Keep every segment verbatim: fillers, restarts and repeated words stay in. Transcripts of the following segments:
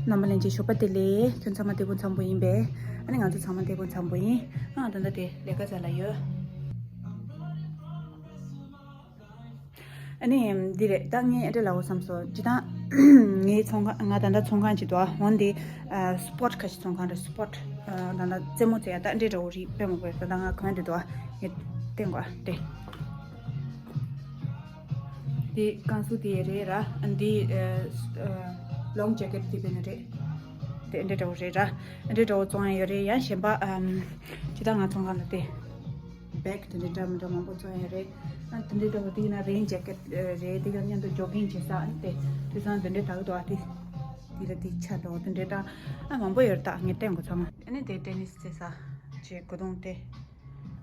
རྣམ་པ་ལྷན་རྒྱས་ཞོགས་པ་བདེ་ལེགས། ཁྱོད་ཚང་མ་བདེ་པོ་འཚམ་པོ་ཡིན་པས། ཨ་ནི་ང་ཚོ་ཚང་མ་བདེ་པོ་འཚམ་པོ་ཡིན། ཨ་ད་ལྟ་དེ་ལས་ཀ་བྱ་ལ་ཡོད། ཨ་ནི་འདི་རེད། ད་ངས་ཨ་འདྲ་ལབ་དགོས་བསམ་སོང་། ཅི་ད་ངའི་ཚོང་ཁང་། ང་ད་ལྟ་ཚོང་ཁང་ཅིག་འདུག་འོན་ཏེ་ཨ་སི་པོར་ཊི་ཁ་ཤས་ཚོང་ཁང་རེད། སི་པོར་ཊི་ཨ་ད་ལྟ་རྩེད་མོ་རྩེ་ཡ་ད་ཨ་འདྲ་འདྲ་བོ་རིགས་དཔེ་མང་པོ་རེད། ད་ལྟ་ང་གང་འདི་འདུག་ངས་བསྟན་དགོས་དེ། དེ་ཀན་སུའུ་དེ་རེད་ར། འདི་ཨ་ལོང་ཇེ་ཀེ་ཊི་དེ་བས་ན་རེད། དེ་འདྲ་འདྲ་བོ་རེད་ར། འདྲ་འདྲ་བོ་བཙོང་ཡ་ཡོད་རེད། ཡང་གཞན་པ་ཨམ་ཅི་ད་ང་ཚོང་ཁང་ལ་དེ་བེག་དེ་འདྲ་འདྲ་མི་འདྲ་མང་པོ་བཙོང་ཡ་རེད། ཨ་དེ་འདྲ་འདྲ་བོ་དེ་ཡིན་ན་རེན་ཇེ་ཀེ་ཊི་རེད། དེ་ག་མཉམ་དུ་ཇོ་གིང་བྱེད་ས། དེ་དེ་སང་དེ་འདྲ་དག་འདུག་ཨ་དེ་དེ་ལ་དེ་ཆ་འདྲ་བོ་དེ་འདྲ་ད་ཨ་མང་པོ་ཡོད་རེད། ད་ངས་བསྟན་དགོས་ཚང་མ། ཨ་ནི་དེ་ཏེ་ནིས་རྩེ་ས་བྱེད་སྒོ་སྡོང་དེ།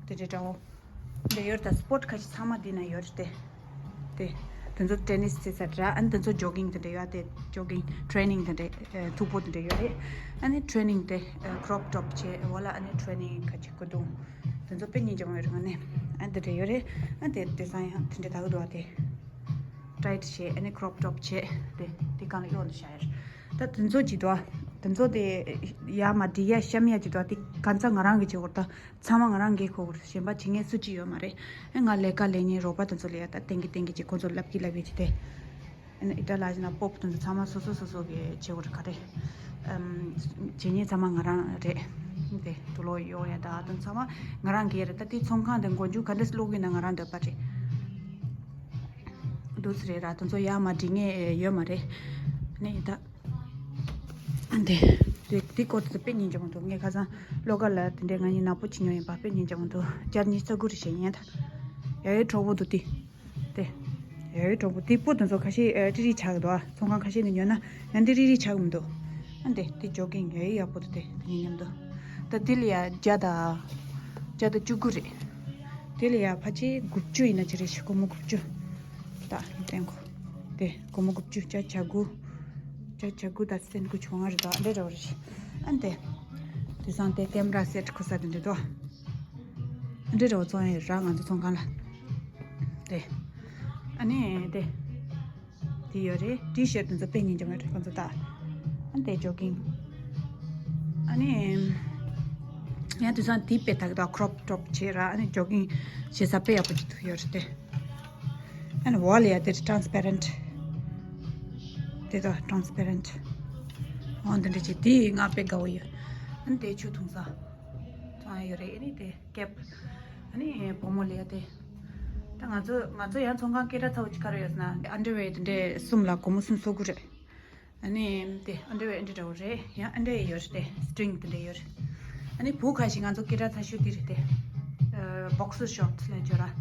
དེ་འདྲ་འདྲ་བོ། འདི་ཡོད་ད། སི་པོར་ཊི་ཁ་ཤས་ཚང་མ་འདི་ན་ཡོད་རེད་དེ། དེ། དེ་ཚོ་ཏེ་ནིས་རྩེ་ས་འདྲ། ཨ་ནི་དེ་ཚོ་ཇོ་གིང་དེ་འདྲ་ཡོད་དེ། ཇོ་གིང་ཊེ་རེ་ནིང་དེ་འདྲ་ཨ་མཐུག་པོ་དེ་འདྲ་ཡོད་རེད། ཨ་ནི་ཊེ་རེ་ནིང་དེ་ཨ་ཀོ་རོབ་ཊོབ་བྱས་འོ་ལ། ཨ་ནི་ཊེ་རེ་ནིང་ཁ་ཅིག་སྐུ་གདུང་། དེ་ཚོ་དཔེ་སྙིང་རྗེ་མོ་ཡོད་རེད། ང་ནི་ཨ་དེ་འདྲ་ཡོད་རེད། ཨ་དེ་དེ་སང་ཡང་དེ་འདྲ་དག་འདུག་ཨ་དེ། ཊའིཊ་བྱས། ཨ་ནི་ཀོ་རོབ་ཊོབ་བྱས། དེ་དེ་གང་ལ་གཡོག་ལ་བཞག་ཡོད་རེད། ད་དེ་ཚོ་ཅིག་འདུག་ཨ། དེ་ཚོ་དེ་ཡར་མར་སྒྲིག་ཡ་བཤམ་ཡ་ཅིག་འདུག་ཨ། དེ་གང་ཚ་ང་རང་གི་བྱེད་དགོས་རེད། ད་ཚང་མ་ང་རང་གིས་གོ་དགོས་རེད། གཞན་པ་བྱེད་མཁན་སུ་གཅིག་ཡོད་མ་རེད། ཨེ་ང་ལས་ཀ་ལས་མཁན་རོགས་པ་དེ་ཚོ་ལ་ཡ་ད་བསྟན་གི་བསྟན་གི་ཅིག་ཁོ་ཚོ་ལབ་ཀྱི་ལབ་ཀྱི་ཅིག་དེ། ཨེ་ཨི་ཏྲ་ལ་ཞིག་ན་པོབ་དེ་ཚོ་ཚང་མ་སོ་སོ་སོ་སོ་གི་བྱེད་དགོས་རེད། ག་རེད། ཨམ། བྱེད་མཁན་ཚང་མ་ང་རང་རེད། དེ་དུག་ལོག་གཡོག་ཡ་ད་དེ་ཚང་མ་ང་རང་གི་རེད། ད་དེ་ཚོང་ཁང་དེ་མགོ་མཇུག་ག་འདྲ་སློག་གི་ཡིན་ན་ང་རང་འདོད་པ་རེད། འདུག་སེ་རེད་ར། དེ་ཚོ་ཡར་མར་སྒྲིག་མཁན་ཡོད་མ་རེད། ནས་ད། དེ། དེ་དེ་སྐོར་དེ་ཚོ་དཔེ་སྙིང་རྗེ་མོ་འདུག་ངས་ཁ་སང་བློ་དགའ་ལ་དེ་འདྲའི་ང་གཉིས་ནག་པོ་བྱེད་མྱོང་ཡིན་པ་དཔེ་སྙིང་རྗེ་མོ་འདུག་སྦྱར་གཉིས་ས་དགུ་རེ་བྱས་ཡིན་ད། ཡ་ཡོད་གྲོགས་པོ་འདུག་དེ། དེ། ཡ་ཡོད་གྲོགས་པོ་དེ་པོ་དེ་ཚོ་ཁ་ཤས་ཨ་ཀྲི་རི་ཆགས་འདུག་ཨ། ཚོང་ཁང་ཁ་ཤས་ནས་ཉོས་ན་ཡང་འདི་རི་རི་ཆགས་མི་འདུག་ཨ་འདི་དེ་ཇོ་གིང་ཡ་ཡོད་ཡག་པོ་འདུག་དེ་དེ་གཉིས་མཉམ་དུ། ད་དེ་ལ་ཡ་བརྒྱ་དང་། བརྒྱ་དང་བཅུ་དགུ་རེད། དེ་ལ་ཡ་ཕལ་ཆེར་དགུ་བཅུ་ཡིན་ན་ཅི་རེད་ཤག་སྒོར་མོ་དགུ་བཅུ། ད་བསྟན་གོ། དེ་སྒོར་མོ་དགུ་བཅུ། བརྒྱ་ཆ་དགུ། བརྒྱ་ཆ་དགུ་དང་སེན་ཊི་དགུ་བཅུ་ང་རེད། ད་འདྲ་འདྲ་བོ་རེད། ཨ་འདི། དེ་སང་དེ་ཀེམ་ར་སེ་ཊི་ཁུར་ས་དེ་འདྲ་འདུག་འདྲ་འདྲ་བོ་བཙོང་ཡ་ཡོད་ར་ང་ཚོ་ཚོང་ཁང་ལ། དེ། ཨ་ནི་དེ། དེ་ཡོད་རེད། ཊི་ཤར་ཊི་དེ་ཚོ་དཔེ་སྙིང་རྗེ་མོ་རེད་ཁོང་ཚོ་ད། ཨ་ནི་དེ་ཇོ་གིང་། ཨ་ནི། ཡང་དེ་སང་དེ་དཔེ་དག་ད་ཀོ་རོབ་ཊོབ་བྱས་ར། ཨ་ནི་ཇོ་གིང་བྱེད་ས་དཔེ་ཡག་པོ་ཅིག་ཐུག་ཡོད་རེད་དེ། ཨ་ནི་འོག་ལ་ཡ་དེ་ཊ་རན་སི་པེ་རེན་ཊི། དེ་ད་ཊ་རན་སི་པེ་རེན་ཊི། འོ་འདི་འདྲ་ཅིག་དེ་ང་དཔེ་དགའ་བོ་ཡོད། ཨ་ནི་དེ་ཆུ་འཐུང་ས། ཚང་ཡོད་རེད། ཨ་ནི་དེ་ཀེབ། ཨ་ནི་བུ་མོ་ལ་ཡ་དེ། ད་ང་ཚོ་ང་ཚོ་ཡང་ཚོང་ཁང་སྐད་གྲགས་ཚ་བོ་ཅིག་ག་རེ་ཡོད་ཟེར་ན་ཨན་ཌར་ཝེར་དེ་འདྲས་གསུམ་ལ་སྒོར་མོ་སུམ་ཅུ་སོ་དགུ་རེད། ཨ་ནི་དེ་ཨན་ཌར་ཝེར་ཨ་འདྲ་འདྲ་བོ་རེད། ཡང་ཨ་འདྲ་ཡོད་རེད་དེ། སི་ཊིང་དེ་འདྲ་ཡོད་རེད། ཨ་ནི་བུ་ཁ་ཤས་ང་ཚོ་སྐད་གྲགས་ཚ་ཤོས་དེ་རེད་དེ། ཨ་བོག་སར་ཤོར་ཊི་ལབ་ཀྱི་ཡོད་ར།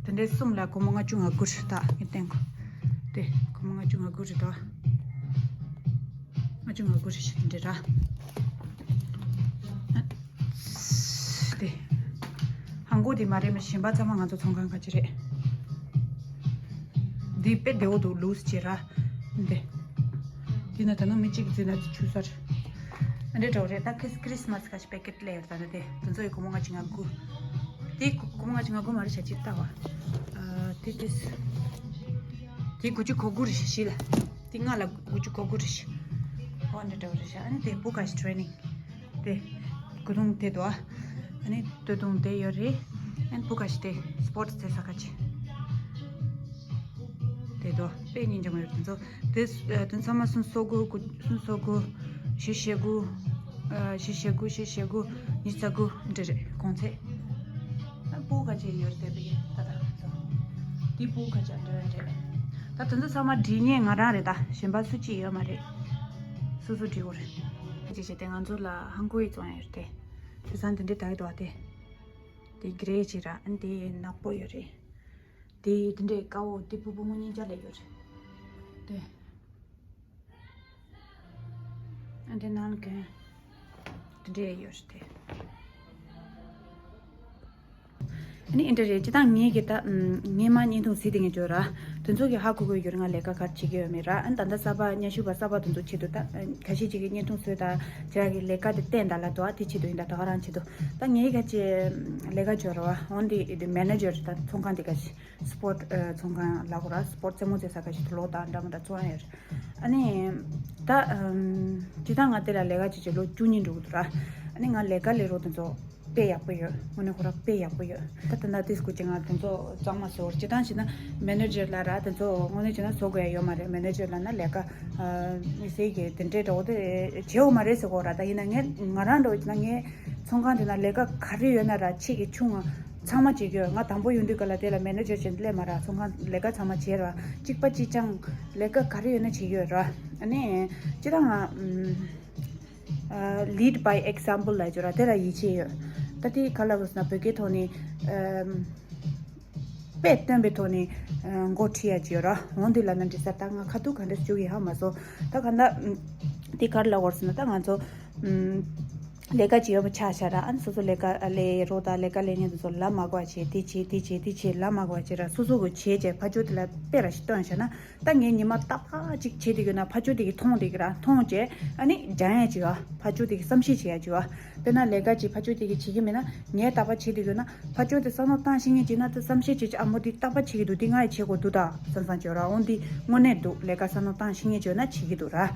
དེ་འདྲའི་གསུམ་ལ་སྒོར་མོ་ལྔ་བཅུ་ང་དགུ་རེད། ད་ངས་བསྟན་གོ། དེ་སྒོར་མོ་ལྔ་བཅུ་ང་དགུ་རེད་དོ། ལྔ་བཅུ་ང་དགུ་རེད་ཤག་དེ་འདྲ་ར། དེ། ཧང་གོ་དེ་མ་རེད་མ། གཞན་པ་ཚང་མ་ང་ཚོ་ཚོང་ཁང་ཁ་ཅིག་རེད། འདི་དཔེ་བདེ་བོ་འདུག་ལུས་བྱེད་ར། འདི། འདི་ན་ད་ནང་མི་གཅིག་འཛུལ་ན་ཆུ་སར། ཨ་འདྲ་འདྲ་བོ་རེད། ད་ཁྲིས་ཁྲིས་མ་སི་ཁ་ཤས་པེ་ཀེ་ཊི་ལས་ཡོད་ད་ནི་དེ། དེ་ཚོ་ཡི་སྒོར་མོ་ལྔ་བཅུ་ང་དགུ། དེ་སྒོར་མོ་ལྔ་བཅུ་ང་དགུ་མ་རེད་ཤག་ཅིག་ལྟ་བ། ཨ་དེ་དེ། དེ་དགུ་བཅུ་གོ་དགུ་རེད་ཤག་ཤི་ལ། དེ་ལྔ་ལ་དགུ་བཅུ་གོ་དགུ་རེད་ཤག་ཨོ་འདྲ་འདྲ་བོ་རེད་ཤག་ཨ་ནི་དེ་བུ་ཁ་ཤས་ཊེ་རེ་ནིང་། དེ། སྐུ་གདུང་དེ་དོ། ཨ་ནི་སྟོད་ཐུང་དེ་ཡོད་རེད། ཨ་ནི་བུ་ཁ་ཤས་དེ་སི་པོར་ཊི་རྩེ་ས་ཁ་ཅིག་དེ་དོ། དཔེ་སྙིང་རྗེ་མོ་ཡོད་དེ་ཚོ། དེ་དེ་ཚང་མ་སུམ་ཅུ་སོ་དགུ། དགུ་སུམ་ཅུ་སོ་དགུ། བཞི་བཞི་དགུ། ཨ་བཞི་བཞི་དགུ། བཞི་བཞི་དགུ། ཉི་ཤུ་རྩ་དགུ་འདྲ་རེད་གོང་ཚད། ཨ་བུ་ཁ་ཅིག་ཡོད་རེད་དེ་བས་ད་ད་ཚོ། དེ་བུ་ཁ་ཅིག་འདྲ་བ་རེད། ད་དེ་ཚོ་ཚང་མ་སྒྲིག་མཁན་ང་རང་རེད། ད་གཞན་པ་སུ་གཅིག་ཡོད་མ་རེད། སོ་སོ་སྒྲིག་དགོས་རེད། ཅེས་བྱས་ཏེ་ང་ཚོ་ལ་ཧང་གོའི་བཙོང་ཡ་ཡོད་དེ། དེ་སང་དེ་འདྲའི་དག་གི་འདུག་བ་དེ། དེ་གི་རེ་ཅིག་ར། ཨ་ནི་དེ་ནག་པོ་ཡོད་རེད། དེ་དེ་འདྲའི་དཀར་པོ་དེ་ཕུར་བུ་མོ་གཉིས་ཆ་ལས་ཡོད་རེད། དེ། ཨ་དེ་ནང་གི་དེ་འདྲའི་ཡོད་རེད་དེ། ཨ་ནི་ཨེ་འདྲ་རེད། སྤྱིར་བཏང་ངས་གི་ད་ངས་མ་བརྙན་ཐུང་གཟིགས་དེ་ངས་བརྗོད་ར། དེ་ཚོ་གི་ཧ་གོ་གི་ཡོད་རེད། ང་ལས་ཀ་ག་རེ་བྱེད་ཀྱི་ཡོད་མེད་ར། ཨ་ནི་ད་ལྟ་གསར་པ་སྙན་ཞུ་བ་གསར་པ་དེ་ཚོ་ཆེད་དུ་ད་ཁ་ཤས་ཅིག་གི་བརྙན་ཐུང་བཟོས། ད་ཁྱེད་རང་གི་ལས་ཀ་དེ་བསྟན་ད་ལ་དོ། ཨ་དེ་ཆེད་དུ་ཡིན། ད་ད་ག་རང་ཆེད་དུ། ད་ངས་ག་ཅི་ལས་ཀ་བརྗོད་ར་བ། འོན་ཏེ་དེ་མེ་ནེ་ཇར་ད་ཚོང་ཁང་དེ་ག་ཅི། སི་པོར་ཊི་ཨ་ཚོང་ཁང་ལབ་དགོས་ར། སི་པོར་ཊི་རྩེད་མོ་རྩེ་ས་ཁ་ཤས་དུག་ལོག་དང་འདྲ་མི་འདྲ་བཙོང་ཡ་ཡོད་རེད། ཨ་ནི། ད་ ད་ཨམ། སྤྱིར་བཏང་ང་དེ་ལ་ལས་ཀ་བྱེད་བྱེད་ལོ་བཅུ་གཉིས་འགྲོ་གི་འདུག་ར། ཨ་ནི་ང་ལས་ཀ་ལས་རོགས་དེ་ཚོ་དཔེ་ཡག་པོ་ཡོད། དངོས་གནས་ཁོ་རང་དཔེ་ཡག་པོ་ཡོད། ད་ད་ལྟ་དེ་སྐུ་ཅི་ང་དེ་ཚོ་གཙང་མ་བཟོ་བར་སྤྱིར་བཏང་བྱས་ན་མེ་ནེ་ཇར་ལ་ར་དེ་ཚོ་དངོས་གནས་བྱས་ན་བཟོ་དགོས་ཡ་ཡོད་མ་རེད། མེ་ནེ་ཇར་ལ་ན་ལས་ཀ་ཨ་མི་སེར་གྱི་དེ་འདྲའི་འདྲ་བོ་དེ་བྱེད་འོ་མ་རེད་ཟེར་གོ་ར། ད་ཡིན་ན་ངས་ང་རང་འདྲ་བོ་བྱས་ན་ངས་ཚོང་ཁང་དེ་ན་ལས་ཀ་ག་རེ་ཡོད་ན་ར་ཆེ་གི་ཆུང་ང་ཚང་མ་བྱེད་ཀྱི་ཡོད། ང་དང་པོ་ཡོང་དུས་ག་ལ་དེ་ལ་མེ་ནེ་ཇར་བྱས་ནས་སླེབས་མ་ར། ཚོང་ཁང་ལས་ཀ་ཚང་མ་བྱས་ར། གཅིག་པ་གཅིག་རྐྱང་ལས་ཀ་ག་རེ་ཡོད་ན་བྱེད་ཀྱི་ཡོད་ར། ཨ་ནི་སྤྱིར་བཏང་ང་ཨམ། ཨ། lead by example ལབ་ཀྱི་ཡོད་ར། དེ་ལ་ཡིད་ཆེས་ཡོད། ད་དེ་ག་ལབ་དགོས་ཟེར་ན་བོད་སྐད་ཐོག་ནས་ཨམ། དཔེ་སྟོན་པའི་ཐོག་ནས་ཨ། འགོ་ཁྲིད་ཡ་ཅིག་ཡོད་ར། འོང་དུས་ལ་ན་འདྲི་ས་ད་ང་ཁ་ཐུག་ག་འདྲ་བཅུག་གི་ཧ་མ་སོང་། ད་ག་ན་ཨམ། དེ་ག་རེ་ལབ་དགོས་ཟེར་ན་ད་ང་ཚོ་ཨམ། ལས་ཀ་ཅིག་ཡོད་པ་ཆ་བཞག་ར། ཨ་ནི་སོ་སོ་ལས་ཀ་ལས་རོགས་དང་ལས་ཀ་ལས་མཁན་དེ་ཚོ་ལབ་མ་དགོས་པ་བྱས། དེ་བྱས་དེ་བྱས་དེ་བྱས་ལབ་མ་དགོས་པ་བྱས་ར། སོ་སོ་གི་བྱས་བྱས་ཕར་ཕྱོགས་དེ་ལ་དཔེ་ར་ཞིག་སྟོན་བཞག་ན། ད་ངས་ཉི་མ་རྟག་པར་ཅིག་བྱེད་དུས་ན་ཕར་ཕྱོགས་དེ་གིས་མཐོང་བསྡད་ཀྱི་ར། མཐོང་བྱས་ཨ་ནི་སྦྱང་ཡ་ཅིག་ཡོད། ཕར་ཕྱོགས་དེ་གིས་བསམ་ཤེས་བྱེད་ཡ་ཅིག་ཡོད། དཔེར་ན་ལས་ཀ་ཅིག་ཕར་ཕྱོགས་དེ་གིས་བྱེད་ཀྱི་མེད་ན་ངས་རྟག་པར་བྱེད་དུས་ན་ཕར་ཕྱོགས་དེ་བསམ་བློ་བཏང་ཤེས་མཁན་ཅིག་ན། ད་བསམ་ཤེས་བྱེད་ཅིག་ཨ་མོ་དེ་རྟག་པར་བྱེད་ཀྱི་འདུག་དེ་ང་ཡང་བྱེད་དགོས་འདུག་ད་བསམ་བསམ་བྱེད་ར། འོང་དེ་དངོས་གནས་འདུག་ལས་ཀ་བསམ་བློ་བཏང་ཤེས་མཁན་ཅིག་ཡོད་ན་བྱེད་ཀྱི་འདུག་ར།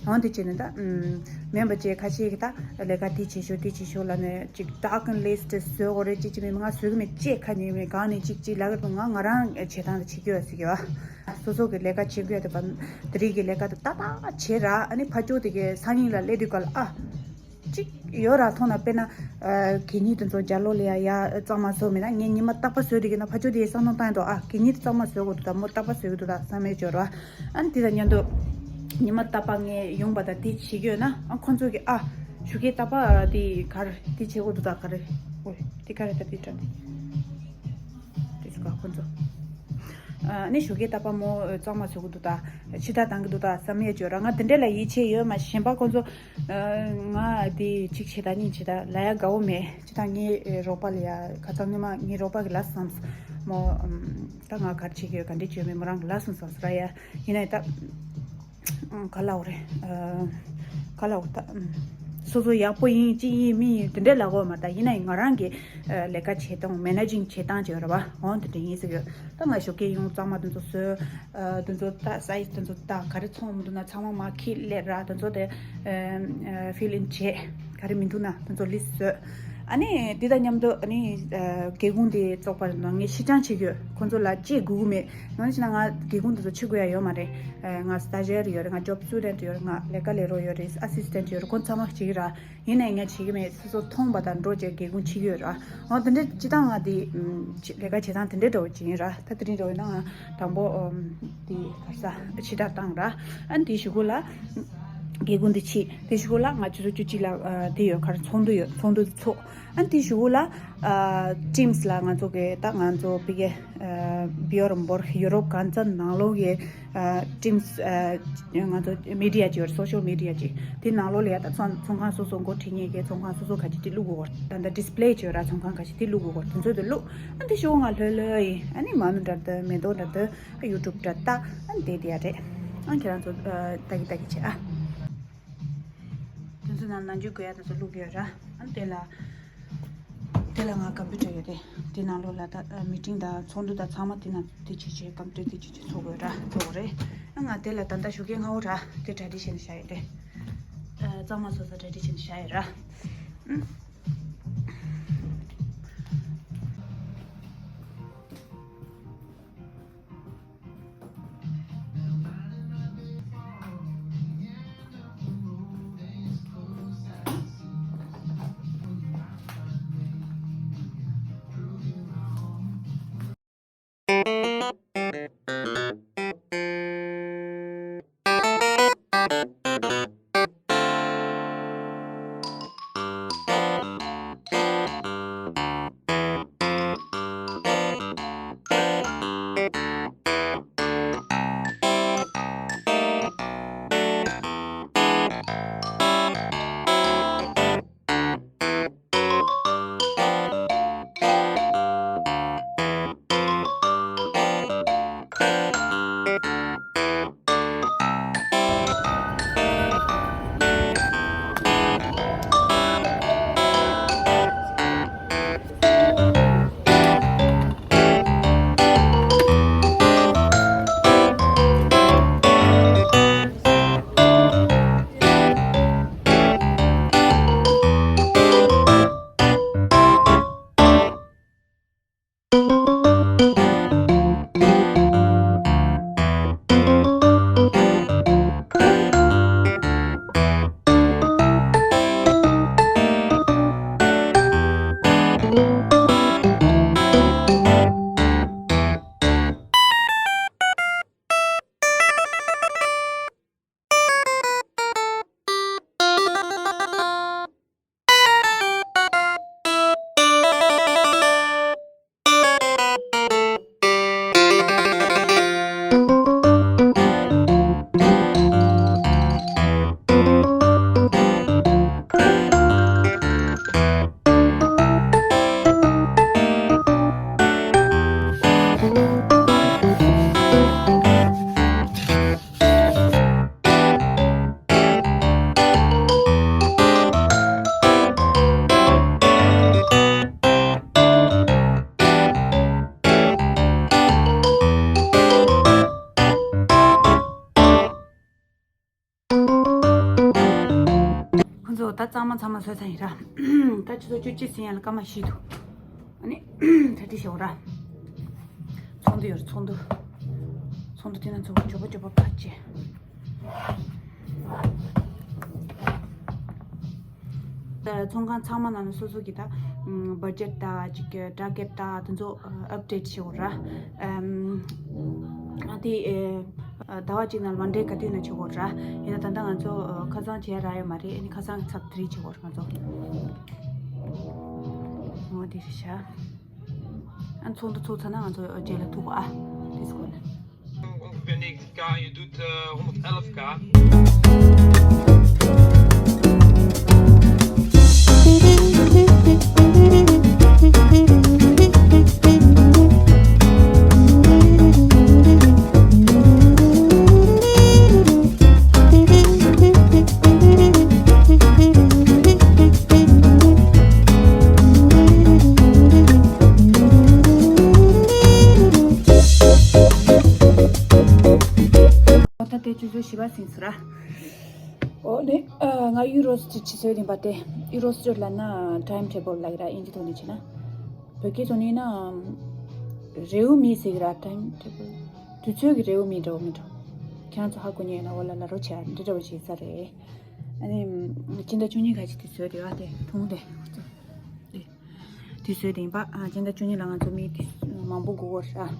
འོང་དེ་བྱས་ནས་ད་ཨམ། མིན་པ་ཅིག་ཁ་ཤས་ཀྱིས་ད་ལས་ཀ་དེ་བྱེད་ཤོག་དེ་བྱེད་ཤོག་ལབ་ནས་ཅིག་ད་ཨ་ཀན་ལིས་ཊི་བཟོ་དགོས་རེད། ཅིག་ཅིག་མིན་ང་བཟོ་གི་མེད། ཅེས་ཁ་ཉན་མེད། གང་ནས་ཅིག་ཅིག་ལབ་ཀྱི་འདུག་ང་ང་རང་བྱེད་སྟངས་དེ་བྱེད་ཀྱི་ཡོད་ཟེར་གྱི་ཡོད། སོ་སོ་གི་ལས་ཀ་བྱེད་དགོས་ཡ་དེ་བ། དེ་རིགས་ཀྱི་ལས་ཀ་དེ་ཏག་ཏག་བྱེད་ར། ཨ་ནི་ཕར་ཕྱོགས་དེ་གའི་སང་ཉིན་ལ་སླེབས་དུས་ག་ལ་ཨ། གཅིག་ཡོད་ར་མཐོང་ན། དཔེར་ན་ཨ། གད་སྙིགས་དེ་ཚོ་རྒྱ་ལོ་ལ་ཡ་ཡ་གཙང་མ་བཟོ་མེད་ན། ངས་ཉི་མ་རྟག་པར་བཟོས་དེ་གི་ན་ཕར་ཕྱོགས་དེ་གའི་བསམ་བློ་བཏང་ཡ་འདུག་ཨ། གད་སྙིགས་དེ་གཙང་མ་བཟོ་དགོས་འདུག་ད་མོ་རྟག་པར་བཟོ་གི་འདུག་ད་བསམ་ཡས་ཅིག་ཡོད་ར། ཨ་ནི་དེ་དང་མཉམ་དུ་ཉི་མ་རྟག་པར་ངས་ཡོང་པ་དང་དེ་བྱེད་ཀྱི་ཡོད་ན། ཨ། ཁོང་ཚོ་གིས་ཨ། ཞོགས་ཀས་རྟག་པར་དེ་ག་རེ་དེ་བྱེད་དགོས་འདུག་ད་ག་རེ། ཨོ། དེ་ག་རེ་ད་དེ་དྲན་དེ། དེ་ཚོ་ག་ཁོ་ཚོ། ཨ་ནི་ཞོགས་ཀས་རྟག་པར་མོ་གཙང་མ་བཟོ་གི་འདུག་ད། ཕྱི་དག་བཏང་གི་འདུག་ད་བསམ་ཡས་ཅིག་ཡོད་ར། ང་དེ་འདྲ་ལ་ཡིད་ཆེས་ཡོད་མ། གཞན་པ་ཁོ་ཚོ་ཨ། ང་དེ་གཅིག་བྱེད་ད་གཉིས་བྱེད་ད་ལབ་ཡ་དགའ་བོ་མེད། ཅི་ད་ངའི་རོགས་པ་ལ་ཡ་ཁ་སང་ཉི་མ་ངའི་རོགས་པ་གིས་ལབ་སོང་། མོ་ཨམ། ད་ང་ག་རེ་བྱེད་ཀྱི་ཡོད་ག་འདྲ་བྱེད་ཡོད་མེད་མོ་རང་གིས་ལབ་སོང་ཟེར་ར་ཡ། ཡིན་ནའི་ད། ཨང་། ག་ལབ་དགོས་རེད། ཨ། ག་ལབ་དགོས་ད། ཨམ། སོ་སོ་ཡག་པོ་ཡིན་ཅི་ཡིན་མི་ཡིན་དེ་འདྲ་ལབ་དགོས་མ། ད་ཡིན་ནའི་ང་རང་གི་ཨ། ལས་ཀ་བྱེད་སྟངས། མེ་ནེ་ཇིང་བྱེད་སྟངས་ཅིག་ཡོད་རེད་པ། འོ་དེ་འདྲ་ཡིན་ཟེར་གི་ཡོད། ད་ང་ཞོགས་ཀས་ཡོང་གཙང་མ་དེ་ཚོ་བཟོས། ཨ། དེ་ཚོ་ད་སའི་ཛི་དེ་ཚོ་ད་ག་རེ་ཚང་མི་འདུག་ན་ཚང་མ་མར་འཁྱེར་སླེབས་ར། དེ་ཚོ་དེ་ཨ། ཨ། ཕིལ་ཨིན་བྱས། ག་རེ་མི་འདུག་ན་དེ་ཚོ་ལིས་ཊི་བཟོས། ཨ་ནི་དེ་དང་མཉམ་དུ་ཨ་ནི་ཨ། སྒེའུ་ཁུང་དེ་བཙོག་པ་རེད་འདུག་ངས་ཕྱིར་འགྱངས་བྱེད་ཀྱི་ཡོད། ཁོང་ཚོ་ལ་བཅད་དགོས་ཀྱི་མེད། ང་ནི་བྱས་ན་ང་སྒེའུ་ཁུང་དེ་ཚོ་ཕྱེ་དགོས་ཡ་ཡོད་མ་རེད། ཨ། ང་སི་ཊ་ཇི་ཡར་ཡོད་རེད། ང་ཇོབ་སི་ཊུ་ཌེན་ཊི་ཡོད་རེད། ང་ལས་ཀ་ལས་རོགས་ཡོད་རེད། ཨ་སི་སི་ཊེན་ཊི་ཡོད་རེད། ཁོང་ཚང་མ་བྱེད་ཀྱི་ར། ཡིན་ནའི་ངས་བྱེད་ཀྱི་མེད། སོ་སོ་མཐོང་པ་དང་འགྲོ་བྱས་སྒེའུ་ཁུང་ཕྱེ་གི་ཡོད་ར། འོ་དེ་འདྲ་སྤྱིར་བཏང་ང་དེ་ཨམ། ལས་ཀ་བྱེད་སྟངས་དེ་འདྲ་འདྲ་བོ་ཅིག་ཡིན་ར། ད་དེ་རིང་འདྲ་བོ་ཡིན་ན་ང་དང་པོ་ཨམ། དེ་ག་རེ་ཟ་ཕྱི་དག་བཏང་ར། ཨ་ནི་དེའི་གཞུག་གུ་ལ་སྒེའུ་ཁུང་དེ་ཕྱེ། དེའི་གཞུག་གུ་ལ་ང་ཆུ་ཚོད་བཅུ་གཅིག་ལ་ཨ། དེ་ཡོད། ག་རེ་ཚོགས་འདུ་ཡོད། ཚོགས་འདུ་དེ་ཚོགས། ཨ་ནི་དེའི་གཞུག་གུ་ལ་ཨ། ཊིམ་སི་ལ་ང་ཚོ་གི་ད་ང་ཚོ་ཕ་གི་ཨ། བྷི་ཡོ་རམ་བོར་ཡུ་རོབ་གང་ཚ་ནང་ལོགས་ཀྱི་ཨ། ཊིམ་སི་ཨ། ང་ཚོ་མི་ཌི་ཡ་ཅིག་ཡོད་རེད། སོ་ཤལ་མི་ཌི་ཡ་ཅིག་དེ་ནང་ལོགས་ལ་ཡ་ད་ཚོང་ཚོང་ཁང་སོ་སོ་འགོ་ཁྲིད་མཁན་གྱི་ཚོང་ཁང་སོ་སོ་ག་ཅིག་དེ་བླུག་དགོས། ད་ད་ཌིས་པི་ལེ་ཅིག་ཡོད་ར། ཚོང་ཁང་ག་ཅིག་དེ་བླུག་དགོས། དེ་ཚོ་དེ་བླུག་ཨ་དེ་ཤོག་ང་ལྷོད་ལྷོད་ཡིན། ཨ་ནི་མ་ཎི་འདྲ་འདོན། མེ་ཏོག་འདྲ་འདོན། ཡུ་ཊུབ་འདྲ་ལྟ། ཨ་དེ་དེ་ཡ་རེད། ཨ་ཁྱེད་རང་ཚོ་ཨ། ལྟ་གི་ལྟ་གི་བྱེད་ཨ། དེ་ཚོ་ནང་ནང་འཇུག་དགོས་ཡ་དེ་ཚོ་བླུག་གི་ཡོད་ར། ཨ་དེ་ལ། དེ་ལ་ང་ཀམ་པུ་ཊར་ཡོད་རེད། དེ་ནང་ལོགས་ལ་ད་ཨ། མི་ཊིང་དང་ཚོགས་འདུ་དང་ཚང་མ་དེ་ནང་དེ་བྱེད་བྱེད་ཀམ་པུ་ཊར་དེ་བྱེད་བྱེད་ཚོགས་དགོས་ར། ཚོགས་དགོས་རེད། ཨ་ང་དེ་ལ་ད་ལྟ་ཞོགས་ཀས་སྔ་བོ་ར་དེ་གྲ་སྒྲིག་བྱས་ནས་བཞག་ཡོད་རེད། ཨ་གཙང་མ་བཟོ་ས་གྲ་སྒྲིག་བྱས་ནས་བཞག་ཡོད་ར། ཨུམ། ད་གཙང་མ་ཚང་མ་བཟོས་ཚར་ཡིན་ར། ད་ཆུ་ཚོད་བཅུ་གཅིག་ཟིན་ཡ་ལ་སྐར་མ་བཞི་འདུག་ཨ་ནི་གྲ་སྒྲིག་བྱེད་འོ་ར། ཚོགས་འདུ་ཡོད་ར། ཚོགས་འདུ། ཚོགས་འདུ་དེ་ན་ཚོགས་འདུ་མགྱོགས་པོ་མགྱོགས་པོ་ཕར་བྱེད། ད་ཚོང་ཁང་ཚང་མ་ནང་ལ་སོ་སོ་གི་ད་བར་ཇེཊ་ད་ཅིག་ཊར་གེཊ་ད་དེ་ཚོ་ཨབ་ཌེཊ་བྱེད་འོ་ར། ཨ་དེ་ཟླ་བ་གཅིག་ནང་ལ་མ་འདྲེས་ག་དུས་ན་བྱེད་དགོས་ར། ཡིན་ན་ད་ལྟ་ང་ཚོ་ཁ་སང་བྱས་ར་ཡོད་མ་རེད། ཨ་ནི་ཁ་སང་གི་ཚབ་དེ་རིགས་བྱེད་དགོས་ར་ང་ཚོ། འོ་དེ་རེད་ཤག་ཨ་ཚོགས་འདུ་ཚོགས་ཚར་ན་ང་ཚོ་རྗེས་ལ་ཐུག་གོ་ཨ། དེ་སྐོར་ལ། Ongeveer negentig K en je doet eh, honderd elf K. ད་ལྟ་ཆུ་ཚོད་བཞི་པ་ཟིན་སོང་ར། འོ་ནི་ང་ཡུ་རོ་སི་ཊི་ཆུ་ཚོད་རིམ་པ་སྟེ། ཡུ་རོ་སི་ཊི་ལབ་ན་ཊའིམ་ཊེ་བལ་ལབ་ཀྱི་ར། དབྱིན་ཇི་ཐོག་ནས་བྱས་ན། བོད་སྐད་ཐོག་ནས་ན་རེའུ་མིག་ཟེར་གྱི་ར། ཊའིམ་ཊེ་བལ། དུས་ཚོད་ཀྱི་རེའུ་མིག་འདྲ་བོ་མི་འདྲ། ཁྱེད་རང་ཚོ་ཧ་གོ་མཁན་ཡོད་ན་འོ་ལ་ལབ་རོགས་བྱེད་ཨ། འདི་འདྲ་བོ་ཞིག་ས་རེད། ཨ་ནི་སྤྱི་ཟླ་བཅུ་གཉིས་ག་ཅིག་དུས་ཚོད་རེད་བ། དེ་ཐུང་དེ། དེ། དུས་ཚོད་དེ་ཡིན་པ། ཨ་སྤྱི་ཟླ་བཅུ་གཉིས་ལ་ང་ཚོ་མི་དེ་མང་པོ་དགོས་ཀྱི་རེད་ཨ།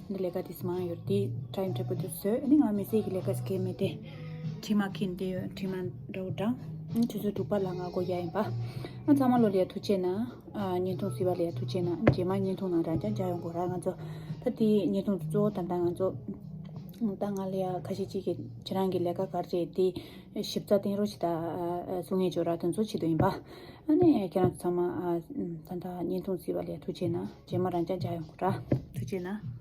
འདི་ལས་ཀ་དེ་མང་ཡོད་དེ། ཊའིམ་ཊེ་བལ་དེ་བཟོས། ཨ་ནི་ང་མི་སེར་གྱི་ལས་ཀ་ཟེར་མཁན་མེད་དེ། ཁྲིད་མ་ཁྱེར་དེ་ཡོད། ཁྲིད་མ་འདྲ་བོ་དྲངས། ཨ་ནི་ཆུ་ཚོད་དྲུག་པ་ལ་ང་སྒོ་རྒྱག་ཡིན་པ། ཨ་ཚང་མ་ལོ་ལ་ཡ་ཐུགས་རྗེ་གནང་། ཨ་བརྙན་ཐུང་གཟིགས་པ་ལ་ཡ་ཐུགས་རྗེ་གནང་། རྗེས་མ་བརྙན་ཐུང་ནང་རང་ཅག་མཇལ་ཡོང་དགོས་ར། ང་ཚོ་ད་དེ་བརྙན་ཐུང་དེ་གཙོ་བོ་ད་ལྟ་ང་ཚོ་ད་ང་ལ་ཡ་ཁ་ཤས་ཅིག་གིས་ཁྱེད་རང་གི་ལས་ཀ་ག་རེ་རེད་དེ་ཞིབ་ཚགས་བསྟན་རོགས་བྱེད་ད་གསུང་མཁན་ཅིག་ཡོད་ར། དེ་ཚོ་ཆེད་དུ་ཡིན་པ། ཨ་ནི་ཁྱེད་རང་ཚོ་ཚང་མ་ཨ་ད་ལྟ་བརྙན་ཐུང་གཟིགས་པ་ལ་ཡ་ཐུགས་རྗེ་གནང་། རྗེས་མ་རང་ཅག་མཇལ་ཡོང་དགོས་ར། ཐུགས་རྗེ་གནང་།